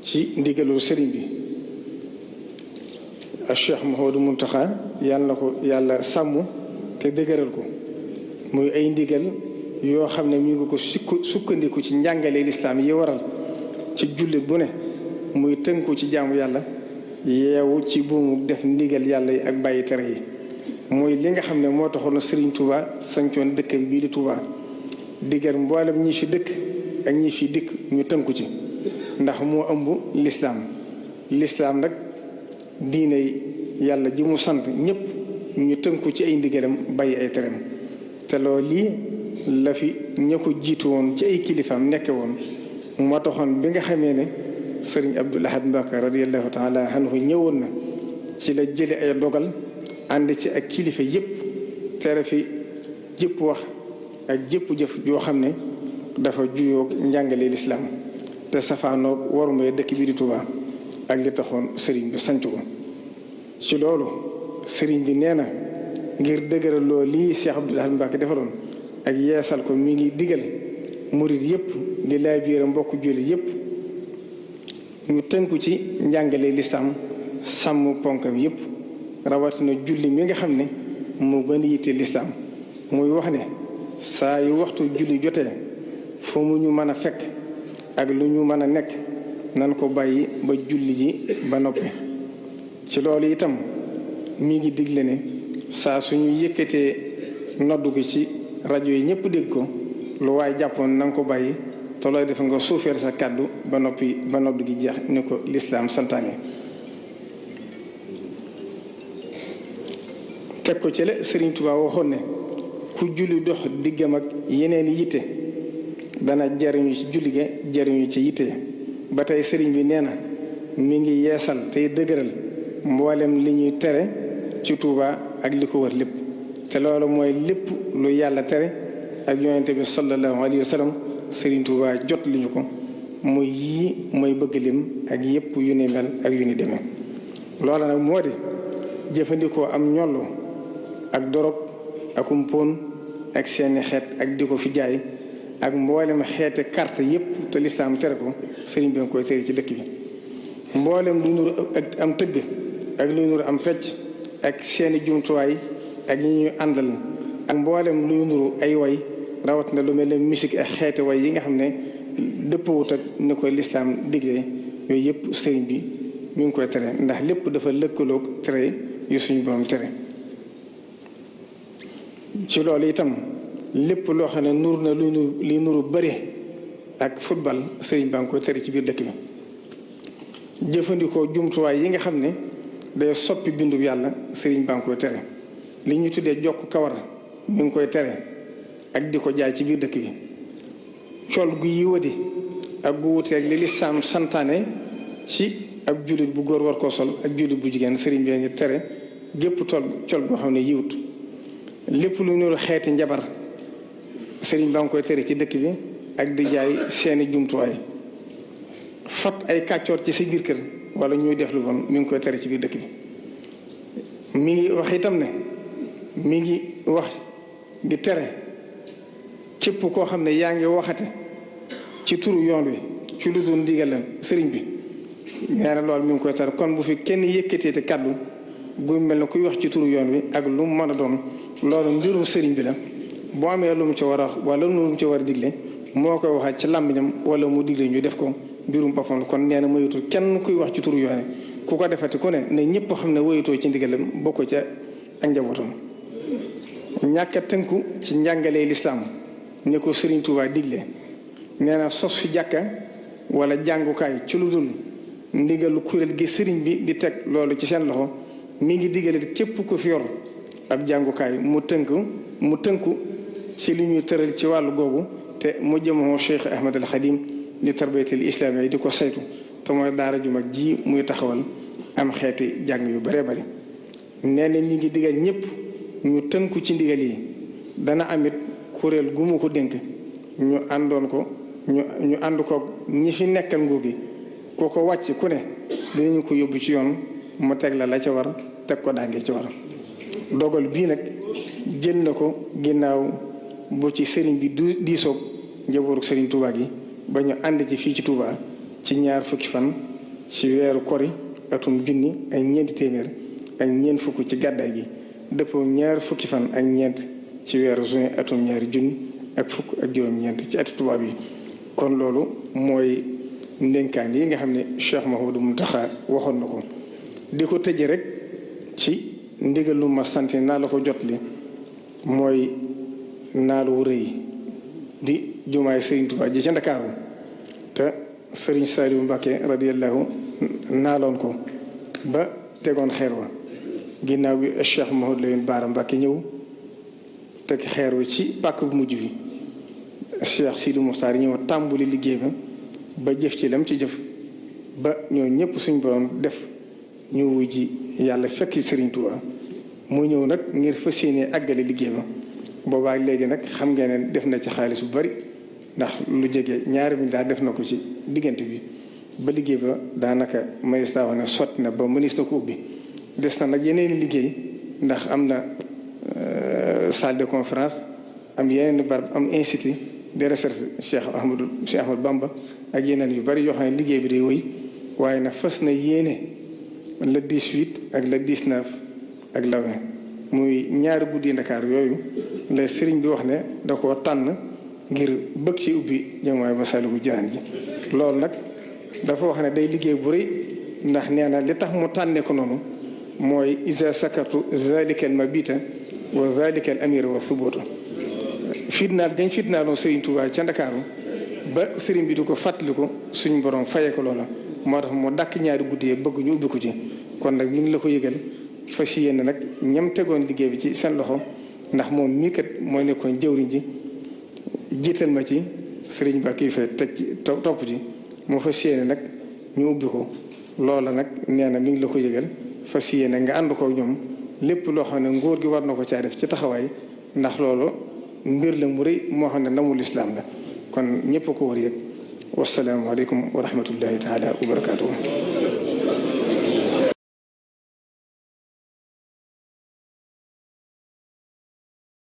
ci ndigalul sëriñ bi ak Cheikh Mouhamadou Mountakha yàlla na ko yàlla sàmm te dëgëral ko muy ay ndigal yoo xam ne mi ngi ko sukkandiku ci njàngale lislaam yi waral ci jullit bu ne muy tënku ci jaamu yàlla yeewu ci buumu def ndigal yàlla yi ak bàyyi tere yi mooy li nga xam ne moo taxoon na Serigne Touba sancoon dëkkam bii di Touba digal mboolem ñi fi dëkk ak ñi fi dikk ñu tënku ci ndax moo ëmb lislaam nag diine yàlla ji mu sant ñëpp ñu tënku ci ay ndigalam bàyyi ay tereem te loolu lii la fi ña ko jiitu woon ci ay kilifaam nekke woon moo taxoon bi nga xamee ne Serigne Abdoul Ahad Mbacké radiyallahu taala anhu ñëwoon na ci la jële ay dogal ànd ci ak kilifa yëpp tere fi jëpp wax ak jëpp jëf joo xam ne dafa juyoog njàngale lislaam te safaanoog warumee dëkk bi di Touba ak li taxoon sëriñ bi sanc ko ci loolu sëriñ bi nee na ngir dëgëral loo lii Cheikh Abdoul Ahad Mbacké defaroon ak yeesal ko mi ngi digal murit yëpp di laay biir mbokk jullit yëpp ñu tënku ci njàngale lislaam sàmm ponkam yëpp rawatina julli mi nga xam ne moo gën a yitte lislaam muy wax ne saa yu waxtu julli jotee fu mu ñu mën a fekk ak lu ñu mën a nekk nan ko bàyyi ba julli ji ba noppi ci loolu itam mi ngi digle ne saa suñu yëkkatee noddu gi ci rajo yi ñëpp dégg ko lu waaye jàppoon na nga ko bàyyi te looy def nga suufeel sa kàddu ba noppi ba noddu gi jeex ni ko lislaam santaane teg ko ci la Serigne Touba waxoon ne ku julli dox diggam ak yeneen yitte dana jariñu ci julli ga jariñu ci yitte ba tey sëriñ bi nee na mi ngi yeesal tey dëgëral mboolem li ñuy tere ci Touba ak li ko wër lépp te loolu mooy lépp lu yàlla tere ak yonente bi sallallahu alayhi wa sallam Serigne Touba jot li ñu ko muy yii mooy bëgg lim ak yépp yu ni mel ak yu ni demee loola nag moo di jëfandikoo am ñollu ak dorog ak umpon ak seeni xeet ak di ko fi jaay ak mboolem xeete carte yépp te lislaam tere ko sëriñ bi nga koy tere ci dëkk bi mboolem lu nuru ak am tëgg ak lu nuru am fecc ak seeni jumtuwaay ak ñi ñuy àndal ak mboolem luy nuru ay way rawat na lu mel ne musique ak xeete way yi nga xam ne dëppawut ak ni ko lislaam diglee yooyu yëpp sëriñ bi mi ngi koy tere ndax lépp dafa lëkkaloog tere yu suñu borom tere ci loolu itam lépp loo xam ne nur na li nuru bëri ak football sëriñ baa ngi koy tere ci biir dëkk bi jëfandikoo jumtuwaay yi nga xam ne day soppi bindu yàlla sëriñ baa ngi koy tere li ñu tuddee jokk kawar mi ngi koy tere ak di ko jaay ci biir dëkk bi col gu yiwadi ak gu wuteeg li lislaam santaane ci ab jullit bu góor war koo sol ak jullit bu jigéen sëriñ bi ngi tere gépp col goo xam ne yiwut lépp lu nuru xeeti njabar sëriñ baa ngi koy tere ci dëkk bi ak di jaay seeni jumtuwaay fat ay kàccoor ci sa biir kër wala ñuy def lu bon mi ngi koy tere ci biir dëkk bi mi ngi wax itam ne mi ngi wax di tere képp koo xam ne yaa ngi waxate ci turu yoon wi ci lu dul ndigal sëriñ bi nee na loolu mi ngi koy tere kon bu fi kenn yëkkatee te kàddu gu mel ne kuy wax ci turu yoon wi ak lu mu mën a doon loolu mbirum sëriñ bi la boo amee lu mu ci war a wax wala lu mu ci war a digle moo koy waxaat ci làmmiñam wala mu digle ñu def ko mbirum boppam kon nee na moytu kenn kuy wax ci turu yoon ku ko defati ku ne ñëpp xam ne woyatoo ci ndigalam bokk ca ak njabootam ñàkk a tënku ci njàngalee lislaam ne ko Sëriñ Tuubaa digle nee na sos fi jàkka wala jàngukaay ci lu dul ndigalu kuréel gi sëriñ bi di teg loolu ci seen loxo mi ngi digalit képp ku fi yor ab jàngukaay mu tënku ci li ñuy tëral ci wàllu googu te mu jëmoo Cheikh Ahmad al Khadim li tarbiyatil islaam yi di ko saytu te mooy daara ju mag ji muy taxawal am xeeti jàng yu bare bari nee na mi ngi digal ñëpp ñu tënku ci ndigal yi dana amit kuréel gu mu ko dénk ñu àndoon ko ñu ànd ko ñi fi nekkal nguur gi ku ko wàcc ku ne dinañu ko yóbbu ci yoon mu teg la ca war teg ko daange ci war dogal bii nag jël na ko ginnaaw bu ci sëriñ bi diisoog njabootu sëriñ Touba gi ba ñu ànd ci fii ci Touba ci ñaar fukki fan ci weeru kori atum junni ak ñeenti téeméer ak ñeent fukk ci gàddaay gi dëppoo ñaar fukki fan ak ñeent ci weeru juin atum ñaari junni ak fukk ak juróom-ñeent ci ati tubaab yi. kon loolu mooy ndénkaan yi nga xam ne Cheikh Mouhamadou Mountakha waxoon na ko di ko tëje rek ci ndigal lu ma sant naa la ko jot li mooy naalu wu rëy di jumaay Serigne Touba ji ca Ndakaaru te Serigne Saliou Mbacké radiyallahu naaloon ko ba tegoon xeer wa ginnaaw bi Cheikh Mouhamadou Lamine Bara Mbacké ñëw teg xeer wi ci pàkk bu mujj bi Cheikh Sidi Mokhtar ñëw tàmbuli liggéey ba jëf ci lam ci jëf ba ñoo ñëpp suñ borom def ñu wuy ji yàlla fekk Serigne Touba mu ñëw nag ngir fas yéene àggale liggéey ba boobaa léegi nag xam ngeen ne def na ci xaalis bu bari ndax lu jege $2 milliards def na ko ci diggante bi ba liggéey ba daanaka mënees naa wax ne sotti na ba mënees na ko ubbi des na nag yeneen liggéey ndax am na salle de conférence am yeneen barab am institut de recherche Cheikh Ahmadou Bamba ak yeneen yu bari yoo xam ne liggéey bi day wëy waaye nag fas na yéene le 18 ak le 19 ak le 20 muy ñaari guddi Ndakaar yooyu la sëriñ bi wax ne da koo tànn ngir bëgg ci ubbi jamaay Masaalikul Jinaan ji loolu nag dafa wax ne day liggéey bu rëy ndax nee na li tax mu tànnee ko noonu mooy isa sakartu zalika al mabita wa zalika al amira wa subuta fitnaal dañ fitnaaloon Serigne Touba ca Ndakaaru ba sëriñ bi di ko fàttali ko suñ borom fayee ko loola moo tax moo dàkk ñaari guddi yi bëgg ñu ubbi ko ci kon nag ñu ngi la ko yëgal fas yéene nag ñam tegoon liggéey bi ci seen loxo ndax moom mii kat mooy nekkoon jëwriñ ji jiital ma ci sëriñ ba kii fay teg ci topp ci moo fas yéene nag ñu ubbi ko loola nag nee na mi ngi la ko yëgal fas yéene nga ànd ko ñoom lépp loo xam ne nguur gi war na ko caa def ci taxawaay ndax loolu mbir la mu rëy moo xam ne ndamul islaam la kon ñëpp ko war yëg wassalaamu aleykum wa rahmatullahi taala wa barakaatuhu